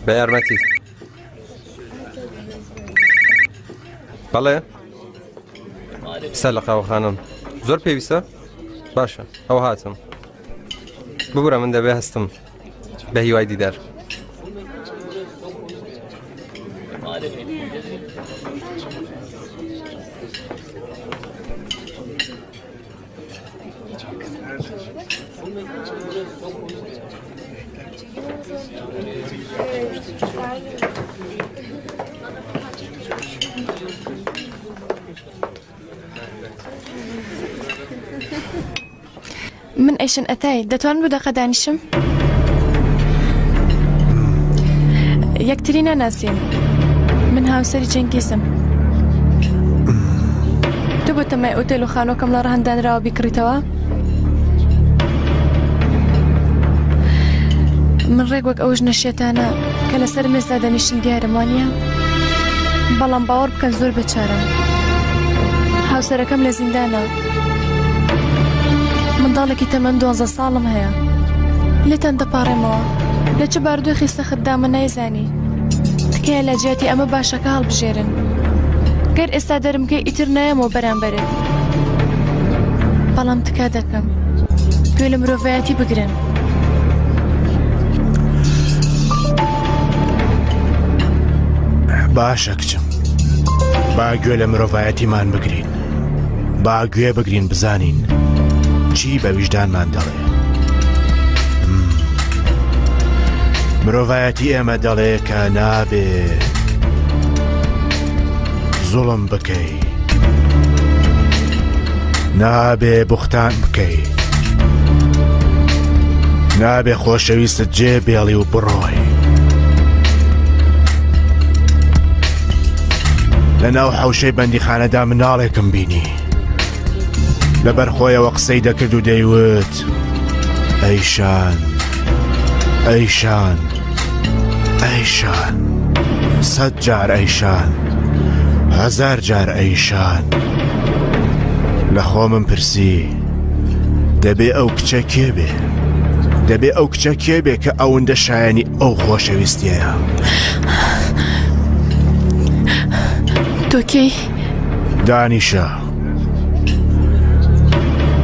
بە یارمەتیت. بەڵێ سەر لە قاوەخانەم زۆر پێویستە باشە ئەو هاتم ببورە من دەبێ هەستم بە هیوای دیدار. من ئەیشن ئەتای دەتوانم دوو دەقە دانیشم یەکتری ناناسین من هاوسەری جەنگیزم تۆ بۆ تەمای ئۆتێل و خانوەکەم لە ڕەهن دانراوە بیکڕیتەوە من ڕێک وەک ئەو ژنە شێتانە کە لەسەر مێزدا دەنیشن دیارم وانە بەڵام باوەڕ بکەن زۆر بەچارم هاوسەرەکەم لە زیندانە منداڵێکی تەمەن دوانزە ساڵم هەیە لێتان دەپاڕێمەوە لە چ بارودۆخی سەختدا من نایزانی تکایە لە جیاتی ئەمە باشەکە هەڵبژێرن گەر ئێستا دەرمکەی ئیتر نایەمەوە بەرامبەرت بەڵام تکا دەکەم گوێ لە مرۆڤایەتی بگرن. باشە کچم با گوێ لە مرۆڤایەتیمان بگرین با گوێ بگرین بزانین چی بە ویژدانمان دەڵێ مرۆڤایەتی ئێمە دەڵێ کە نابێ زوڵم بکەی نابێ بوختان بکەی نابێ خۆشەویستت جێ بێڵی و بڕۆی لە ناو حەوشەی بەندیخانەدا مناڵێکم بینی لەبەر خۆیەوە قسەی دەکرد و دەیوت ئەیشان ئەیشان ئەیشان سەد جار ئەیشان هەزار جار ئەیشان لە خۆمم پرسی دەبێ ئەو کچە کێ بێ دەبێ ئەو کچە کێ بێ کە ئەوەندە شایانی ئەو خۆشەویستیەیە تۆ کێی؟ دانیشە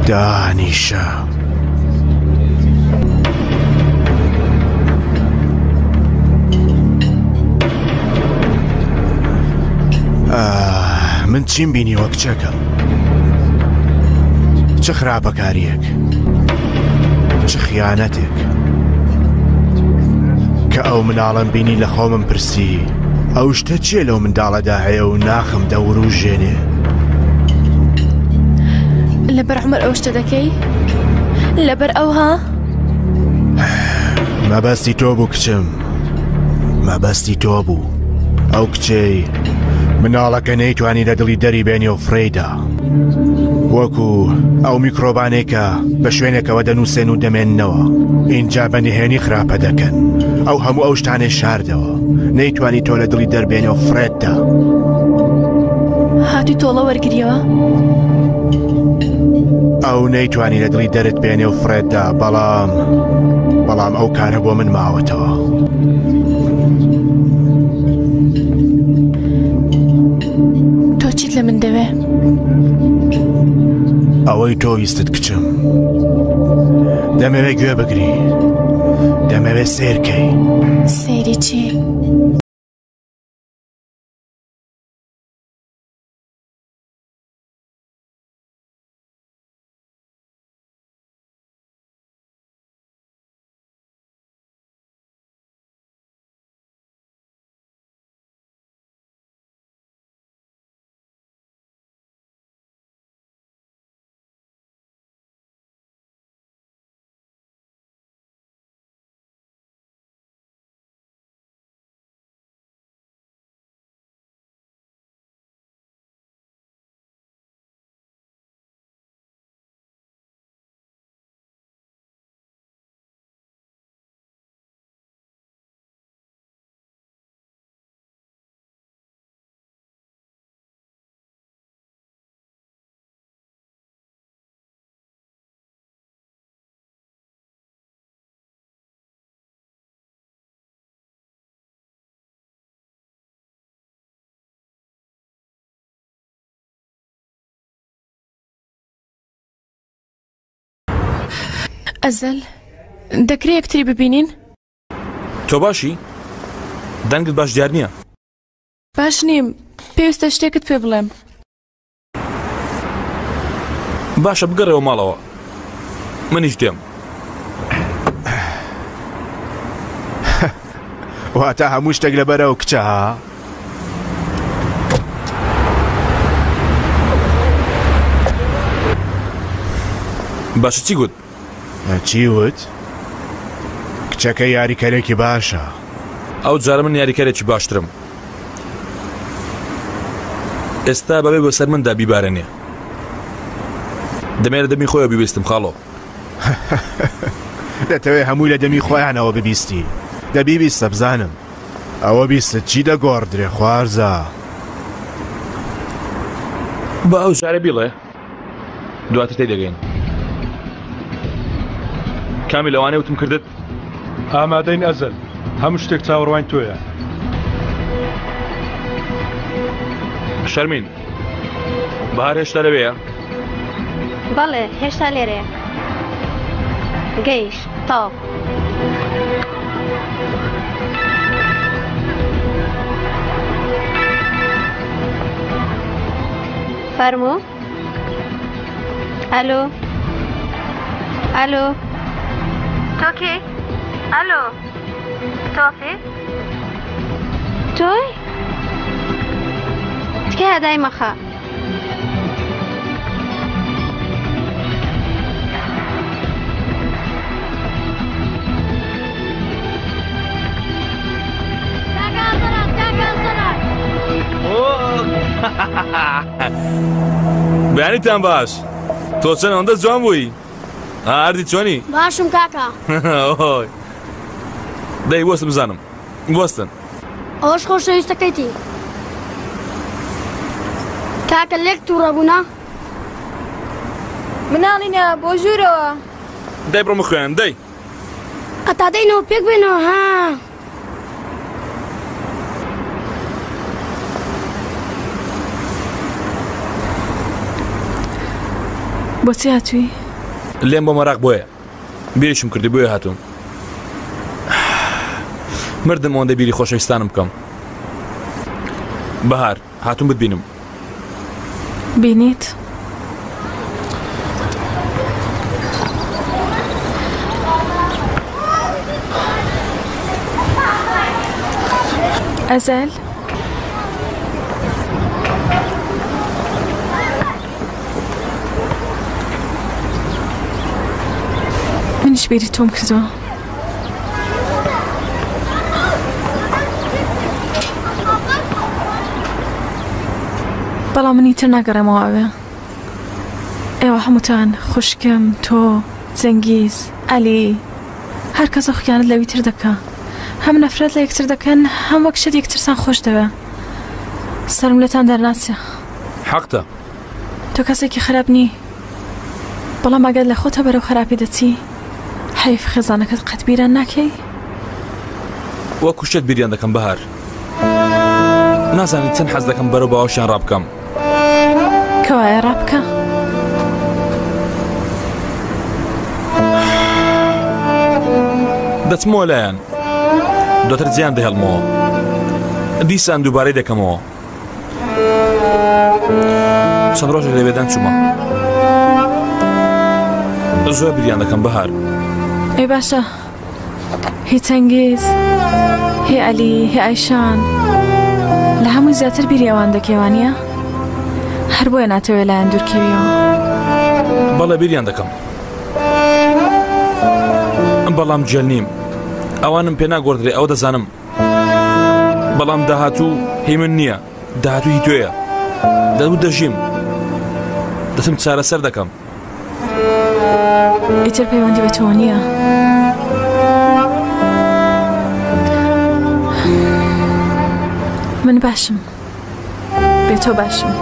دانیشە. من چیم بینیوە کچەکەم چ خراپەکاریەک چ خیانەتێک کە ئەو مناڵم بینی لە خۆمم پرسی ئەو شتە چیە لەو منداڵەدا هەیە و ناخم دەوروژێنێ؟ لەبەر عمر ئەو شتە دەکەی؟ لەبەر ئەو ها؟ مەبەستی تۆ بوو کچم مەبەستی تۆ بوو ئەو کچەی مناڵەکە نەیتوانی لە دڵی دەری بێنێ و فرەیدا وەکو ئەو میکرۆبانەی کە بە شوێنێکەوە دەنووسێن و دەمێننەوە ئینجا بە نهێنی خراپە دەکەن ئەو هەموو ئەو شتانەی شاردەوە نەیتوانی تۆ لە دڵی دەربێنێ و فڕێتدا هاتووی تۆڵە وەرگریەوە؟ ئەو نەیتوانی لە دڵی دەرت بێنێ و فڕێتدا بەڵام بەڵام ئەو کارە بۆ من ماوەتەوە. تۆ چیت لە من دەوێ؟ ئەوەی تۆ ویستت کچم دەمەوێ گوێ بگری دەمەوێ سێرکەی سەیری چی؟ ئەزەل دەکرێ یەکتری ببینین؟ تۆ باشی؟ دەنگت باش دیار نییە. باش نیم، پێویستە شتێکت پێ بڵێم. باشە بگەڕێوە ماڵەوە منیش دێم. واتە هەموو شتێک لەبەر ئەو کچە ها؟ باشە چی گوت؟ چی وت؟ کچەکە یاریکەرێکی باشە. ئەو جارە من یاریکەرێکی باشترم. ئێستا بەبێ بەسەر مندا بیبارێنێ. دەمێ لە دەمی خۆیەوە بیبیستم خاڵۆ. دەتەوێ هەمووی لە دەمی خۆیانەوە ببیستی؟ دە بیبیستە بزانم. ئەوە بیستت چی دەگۆڕدرێ خوارزا؟ با ئەو جارە بیڵێ. دواتر تێی دەگەین. کامی لەوانەیە وتم کردت؟ ئامادەین ئەزەل، هەموو شتێک چاوەڕوانی تۆیە. شەرمین، بەهار هێشتا لەوێیە؟ بەڵێ، هێشتا لێرەیە. گەیشت، تەواو. فەرموو. ئەلۆ ئەلۆ تۆ کێی؟ ئەلۆ تۆفیق تۆی؟ تکایە دای مەخە. بەیانیتان باش تۆ چەند ئەوەندە جوان بووی ئاردی چۆنی باشم کاکە دەی وەستم بزانم وەستن ئەوەش خۆشەویستەکەیتی کاکە لێک تووڕە بوونا مناڵینە بۆ ژوورەوە دەی بڕۆ بخوێن دەی ئەتا دەینەوە پێک بێنەوە ها بۆچی هاتووی؟ لێم بۆ مەراق بۆیە بیریشم کردی بۆیە هاتووم مردم ئەوەندە بیری خۆشەویستانم بکەم بەهار هاتووم بتبینم. بینیت؟ ئەزەل؟ منیش بیری تۆم کردووە. بەڵام من ئیتر ناگەڕێمەوە ئەوێ. ئێوە هەمووتان، خوشکم، تۆ، جەنگیز، عەلی، هەر کەسە خیانەت لەوی تر دەکا. هەم نەفرەت لە یەکتر دەکەن، هەم وەک شت یەکترتان خۆش دەوێ. سەرم لێتان دەرناچێ. حەقتە. تۆ کەسێکی خراپ نی. بەڵام ئەگەر لە خۆتە بەرەو خراپی دەچی، حەیف خێزانەکەت قەت بیران ناکەی؟ وەکو شێت بیریان دەکەم بەهار. نازانی چەند حەز دەکەم بەرەو باوەشیان ڕابکەم. کەوایە ڕابکە. دەچمەوە لایان. دواتر جێیان دەهێڵمەوە. دیسان دووبارەی دەکەمەوە. چەند ڕۆژێک لەوێ دەنچوومە. زۆر بیریان دەکەم بەهار. ئەی باشە هی چەنگیز هی عەلی هی ئایشان لە هەمووی زیاتر بیری ئەوان دەکەی وانییە؟ هەر بۆیە ناتەوێ لایان دوورکەویەوە. بەڵێ بیریان دەکەم. بەڵام گێل نیم. ئەوانم پێ ناگۆڕدرێ ئەوە دەزانم. بەڵام داهاتوو هی من نییە داهاتوو هی تۆیە دەوت دەژیم دەچم چارەسەر دەکەم. ئیتر پەیوەندی بە تۆوە نییە. من باشم بێ تۆ باشم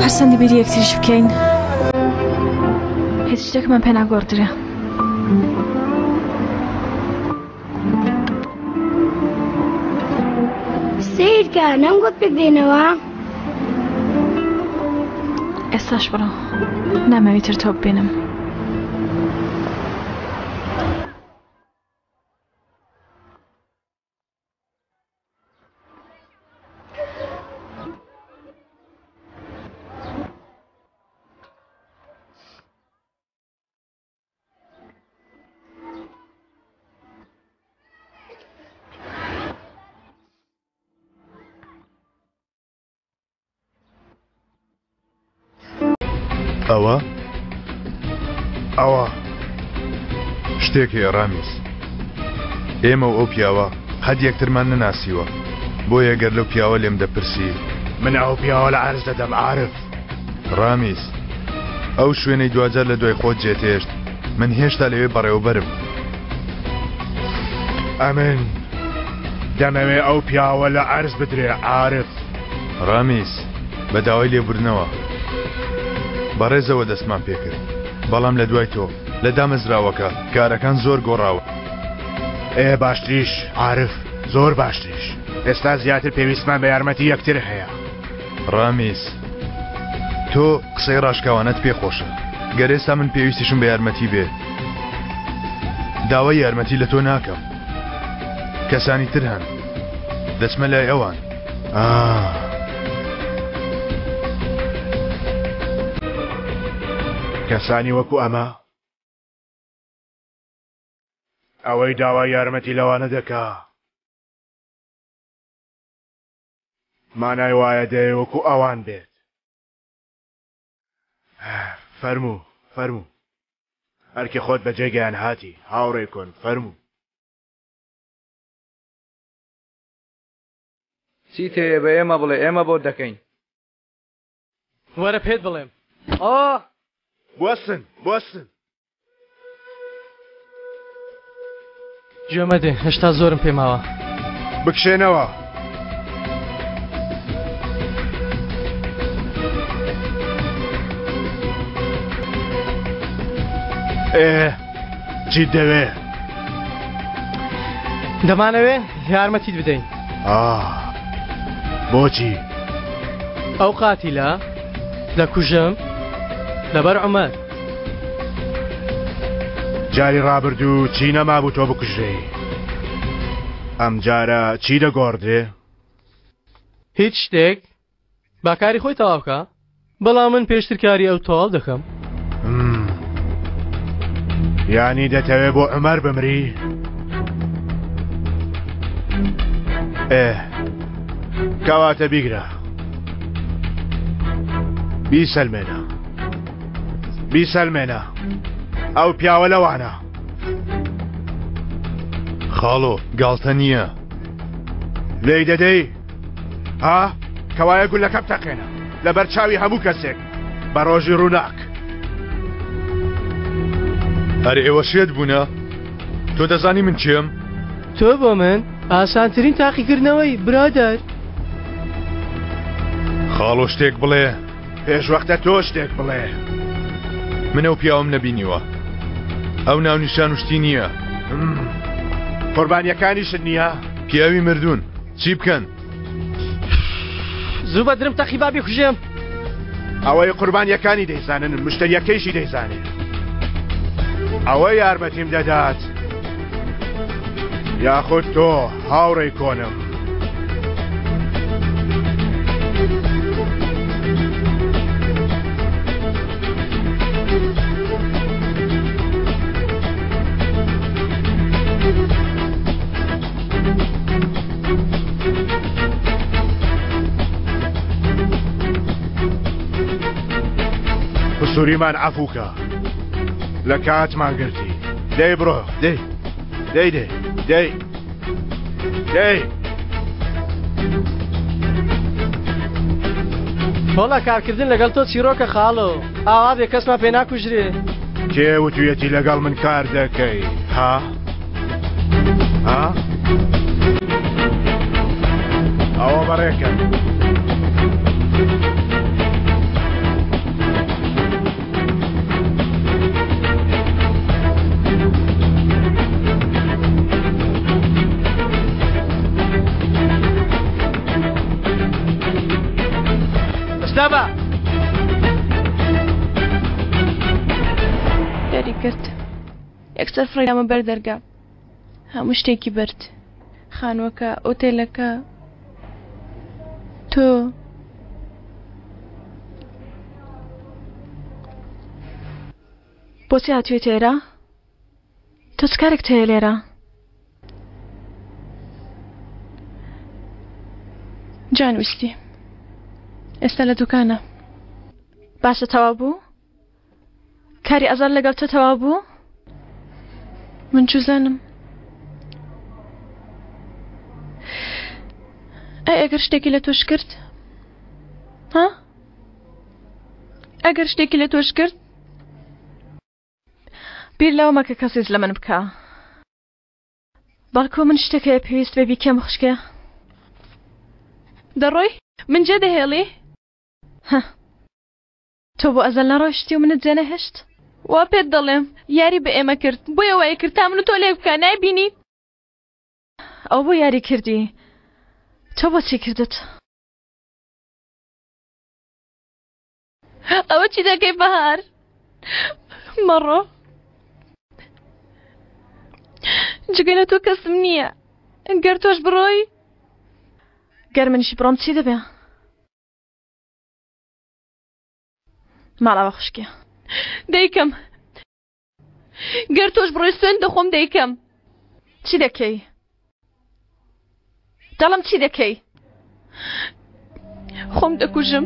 هەرچەندی بیری یەکتریش بکەین هیچ شتێکمان پێ ناگۆڕدرێ. سەیرکە نەمگوت پێک دێنەوە. ئێستاش بڕۆ نامەوێت تر تۆ ببینم. ئەوە؟ ئەوە. شتێک هەیە ڕامیز. ئێمە و ئەو پیاوە قەت یەکترمان نەناسیوە. بۆیە گەر لەو پیاوە لێم دەپرسی. من ئەو پیاوە لە عەرز دەدەم عارف. ڕامیز، ئەو شوێنەی دواجار لە دوای خۆت جێتهێشت، من هێشتا لەوێ بەڕێوەبەرم. ئەمن دەمەوێ ئەو پیاوە لە عەرز بدرێ عارف. ڕامیز، بە داوای لێبوردنەوە. بەڕێزەوە دەستمان پێکرد. بەڵام لە دوای تۆ، لە دامەزراوەکە، کارەکان زۆر گۆڕاون. ئێ باشتریش عارف، زۆر باشتریش. ئێستا زیاتر پێویستمان بە یارمەتی یەکتر هەیە. ڕامیز، تۆ قسەی ڕاشکاوانەت پێ خۆشە. گەر ئێستا من پێویستیشم بە یارمەتی بێ، داوای یارمەتی لە تۆ ناکەم. کەسانی تر هەن. دەچمە لای ئەوان. ئا. کەسانی وەکو ئەمە؟ ئەوەی داوای یارمەتی لەوانە دەکا. مانای وایە دەیەوێ وەکو ئەوان بێت. فەرموو، فەرموو. ئەرکی خۆت بەجێ گەیان هاتی، هاوڕێی کۆن، فەرموو. چیت هەیە بە ئێمە بڵێ، ئێمە بۆت دەکەین. وەرە پێت بڵێم. ئاه! بوەستن، بوەستن. گوێ مەدێ، هێشتا زۆرم پێ ماوە. بکشێنەوە. ئێ، چیت دەوێ؟ دەمانەوێ یارمەتیت بدەین. ئاه، بۆچی؟ ئەو قاتیلە دەکوژم لەبەر عومەر. جاری ڕابردوو چی نەمابوو تۆ بکوژرێی؟ ئەمجارە چی دەگۆڕدرێ؟ هیچ شتێک، با کاری خۆی تەواو بکا، بەڵام من پێشتر کاری ئەو تەواو دەکەم. یانی دەتەوێ بۆ عومەر بمری؟ ئێ کەواتە بیگرە بیسەلمێنە بیسەلمێنە ئەو پیاوە لەوانە. خاڵۆ گاڵتە نییە. لێی دەدەی؟ ها؟ کەوایە گولەکە بتەقێنە لەبەر چاوی هەموو کەسێک بە ڕۆژی ڕووناک. ئەرێ ئێوە شێت بوونە؟ تۆ دەزانی من کێم؟ تۆ بۆ من ئاسانترین تاقیکردنەوەی برادەر. خاڵۆ شتێک بڵێ. پێش وەختە تۆ شتێک بڵێ. من ئەو پیاوەم نەبینیوە. ئەو ناونیشان و شتی نییە. قوربانیەکانیشت نییە؟ پیاوی مردوون چی بکەن؟ زوو بە درم تەقی با بیکوژێم. ئەوەی قوربانیەکانی دەیزانن مشتەریەکەیشی دەیزانێ. ئەوە یارمەتیم دەدات یاخود تۆ هاوڕێی کۆنم. قسوریمان عەفوکە لە کاتمان گرتی دەی بڕۆ دەی دەی دەی دەی دەی وەڵا کارکردن لەگەڵ تۆ چیرۆکە خاڵۆ ئاوا بێ کەسمان پێ ناکوژرێ کێ وتویەتی لەگەڵ من کار دەکەی ها ها ئەوە بەڕێکە ئەستا بە. دەری کرد یەکسەر فڕێدامە بەر دەرگا هەموو شتێکی برد خانووەکە ئۆتێلەکە تۆ بۆچی هاتوویتە ئێرە؟ تۆ چ کارێکت هەیە لێرە؟ جان ویستی ئێستا لە دوکانە. باشە تەواو بوو؟ کاری ئەزەل لەگەڵ تۆ تەواو بوو؟ من چوزانم. ئەی ئەگەر شتێکی لە تۆش کرد؟ ها؟ ئەگەر شتێکی لە تۆش کرد؟ بیر لەوە مەکە کەس هیچ لە من بکا. بەڵکو من شتێک هەیە پێویست بێ بیکەم خوشکێ. دەڕۆی؟ من جێ دەهێڵی؟ هە. تۆ بۆ ئەزەل نەڕۆیشتی و منت جێنەهێشت؟ وا پێت دەڵێم یاری بە ئێمە کرد بۆیە وای کرد تا من و تۆ لێک بکا نایبینی؟ ئەو بۆ یاری کردی تۆ بۆچی کردت؟ ئەوە چی دەکەی بەهار؟ مەڕۆ جگە لە تۆ کەسم نییە گەر تۆش بڕۆی گەر منیش بڕۆم چی دەبێ؟ ماڵاوە خوشکێ دەیکەم گەر تۆش بڕۆی سوێند دەخۆم دەیکەم چی دەکەی دەڵم چی دەکەی خۆم دەکوژم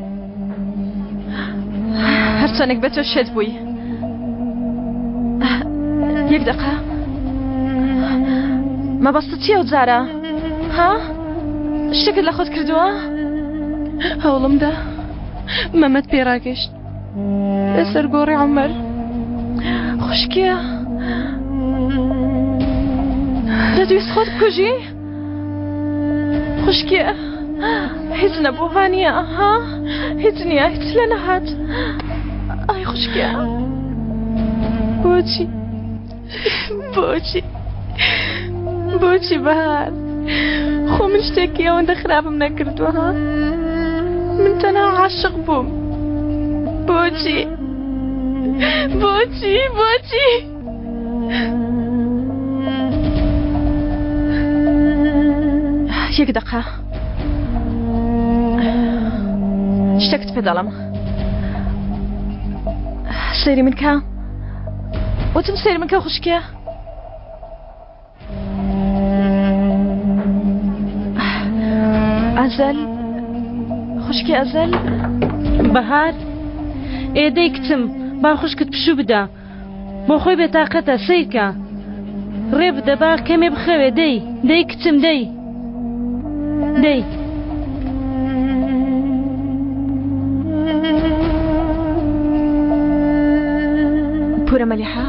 هەرچەندێک بە تۆ شێت بووی یەک دقە مەبەستت چییە ئەو جارە ها شتێکت لە خۆت کردووە هەوڵمدا مەمەد پێ ڕاگەشت لەسەر گۆڕی عومەر خوشکێ دەتویست خۆت بکوژی خوشکێ هیچ نەبوو وانییە ها هیچ نییە هیچ لێ نەهات ئای خوشکێ بۆچی بۆچی بۆچی بەهار خۆ من شتێکی ئەوەندە خراپم نەکردووە ها من تەنها عاشق بووم بۆچی بۆچی بۆچی یەک دقە شتێکت پێ دەڵم سەیری من کە وتم سەیری من کە خوشکێ ئەزەل خوشکی ئەزەل بەهار ئێدەی کچم با خوشکت پشوو بدە بۆ خۆی بێتاقەتە سەیرکە ڕێ بدە با کەمێ بخەوێ دەی دەی کچم دەی دەی. پورە مەلیحە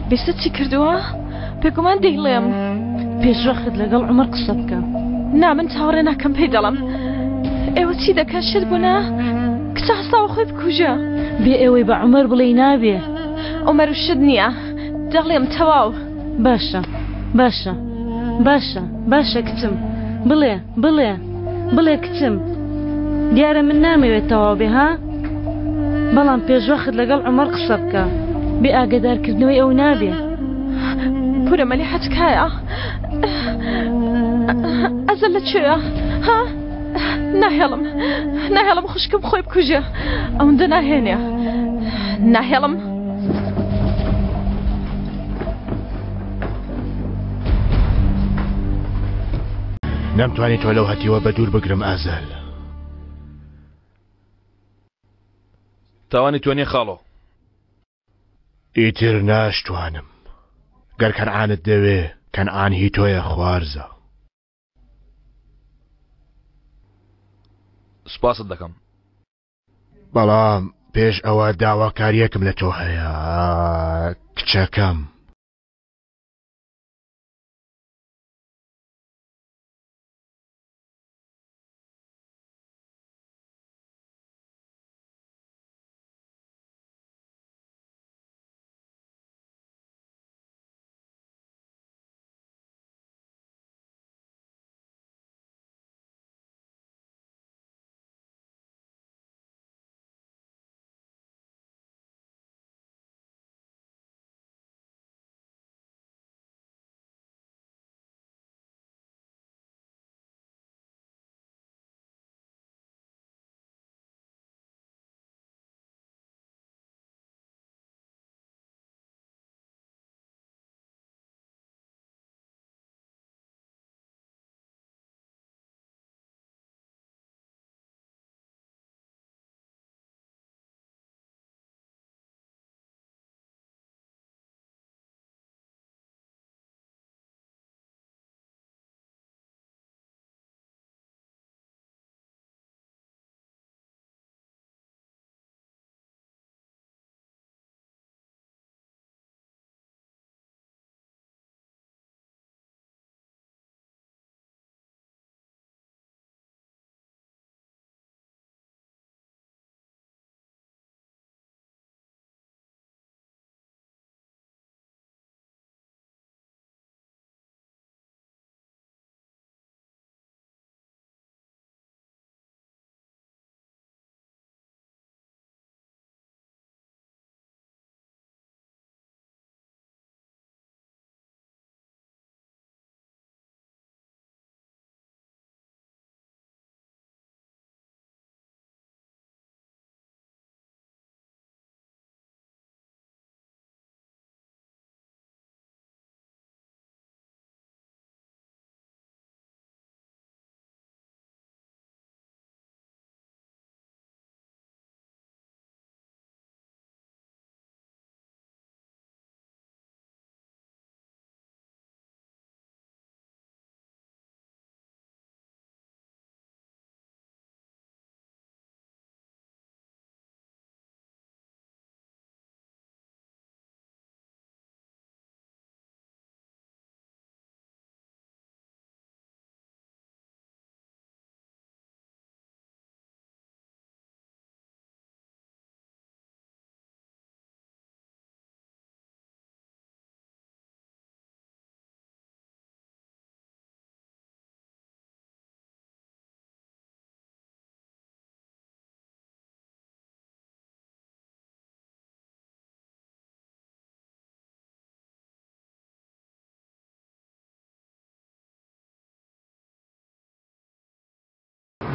بیستت چی کردووە؟ بێگومان دەیڵێم. پێشوەخت لەگەڵ عومەر قسە بکە. نا من چاوەڕێ ناکەم پێی دەڵێم. ئێوە چی دەکەن شێت بوونە؟ کچە هەستاوە خۆی بکوژە. بێ ئەوەی بە عومەر بڵێی نابێ. عومەر شت نییە دەڵێم تەواو. باشە باشە باشە باشە کچم بڵێ بڵێ بڵێ کچم دیارە من نامەوێت تەواو بێ ها بەڵام پێشوەخت لەگەڵ عومەر قسە بکە بێ ئاگەدارکردنەوەی ئەو نابێ. پورە مەلیحە تکایە ئەزەل لە کوێیە ها ناهێڵم ناهێڵم خوشکم خۆی بکوژێ ئەوەندە ناهێنێ ناهێڵم. نەمتوانی تۆ لەو هەتیوە بە دوور بگرم ئازەل. تاوانی تۆ نیە خاڵۆ. ئیتر ناشتوانم. گەر کەنعانت دەوێ کەنعان هی تۆیە خوارزا. سوپاست دەکەم. بەڵام پێش ئەوە داواکاریەکم لە تۆ هەیە کچەکەم.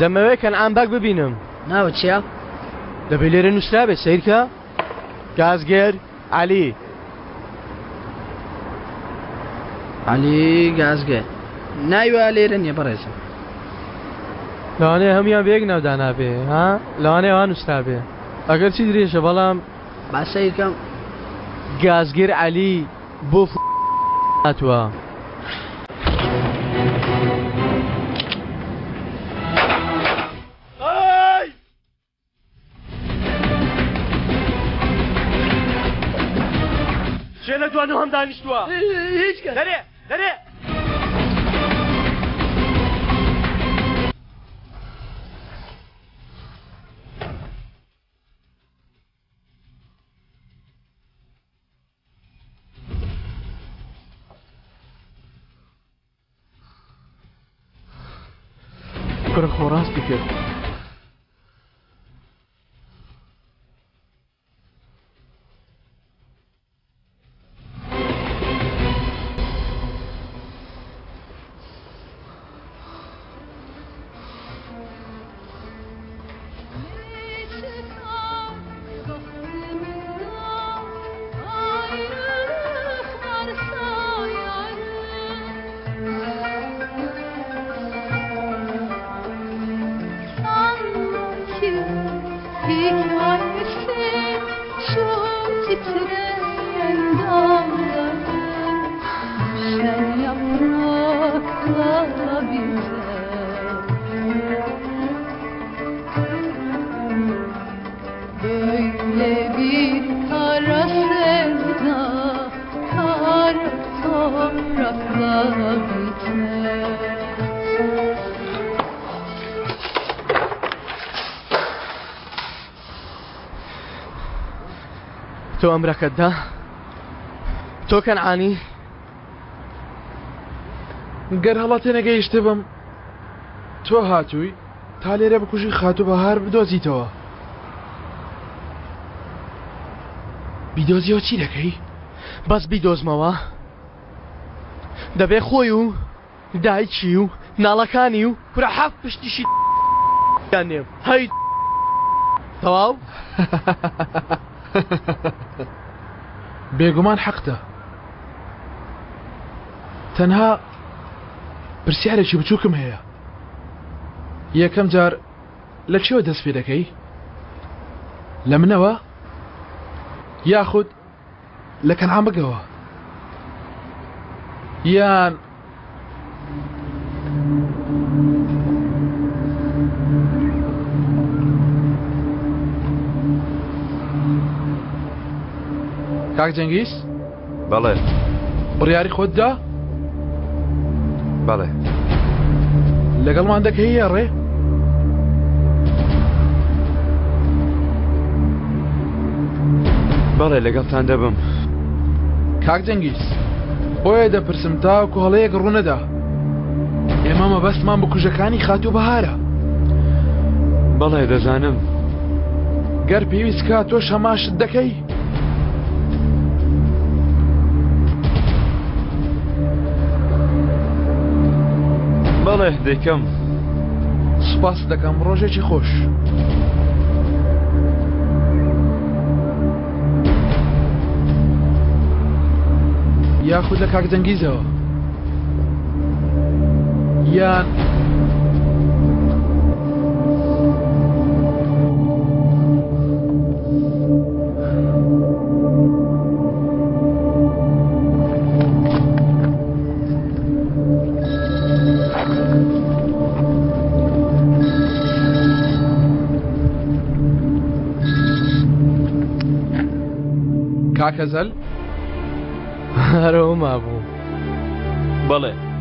دەمەوێت کەنعان بەگ ببینم. ناوت چییە؟ دەبێ لێرە نووسرابێت سەیرکە گازگەر عەلی. عەلی گازگەر ناوی وا لێرە نییە بەڕێزم. لەوانەیە هەموویان بە یەک ناو دانابێ ها لەوانەیە وا نووسرابێ ئەگەر چی درێژە بەڵام. با سەیرکەم. گازگر عەلی بۆ هاتووە. کێ لە دوانە هەم دانیشتووە؟ هیچ کەس. دەرێ دەرێ. کوڕە خۆ ڕاستی کرد. تۆ ئەمرەکەت دا تۆ کەنعانی گەر هەڵە تێنەگەیشتبم تۆ هاتووی تا لێرە بکوژی خاتوو بەهار بدۆزیتەوە بیدۆزیەوە چی دەکەی؟ بەس بیدۆزمەوە دەبێ خۆی و دایکی و ناڵەکانی و کورە حەفت پشتیشی دانێم هەی تەواو. بێگومان حەقتە تەنها پرسیارێکی بچووکم هەیە یەکەم جار لە چیەوە دەست پێ دەکەی لە منەوە یاخود لە کەنعان بگەوە یان کاک جەنگیز بەڵێ بڕیاری خۆت دا؟ بەڵێ لەگەڵمان دەکەیە ڕێ؟ بەڵێ لەگەڵتان دەبم. کاک جەنگیز بۆیە دەپرسم تاوەکو هەڵەیەک ڕوونەدا ئێمە مەبەستمان بکوژەکانی خاتوو بەهارە. بەڵێ دەزانم. گەر پێویست کا تۆش هەمان شت دەکەی؟ بەڵێ دەیکەم. سوپاست دەکەم ڕۆژێکی خۆش. یاخود لە کاک جەنگیزەوە یان کاک هەزەل هەرەوە مابوو بەڵێ.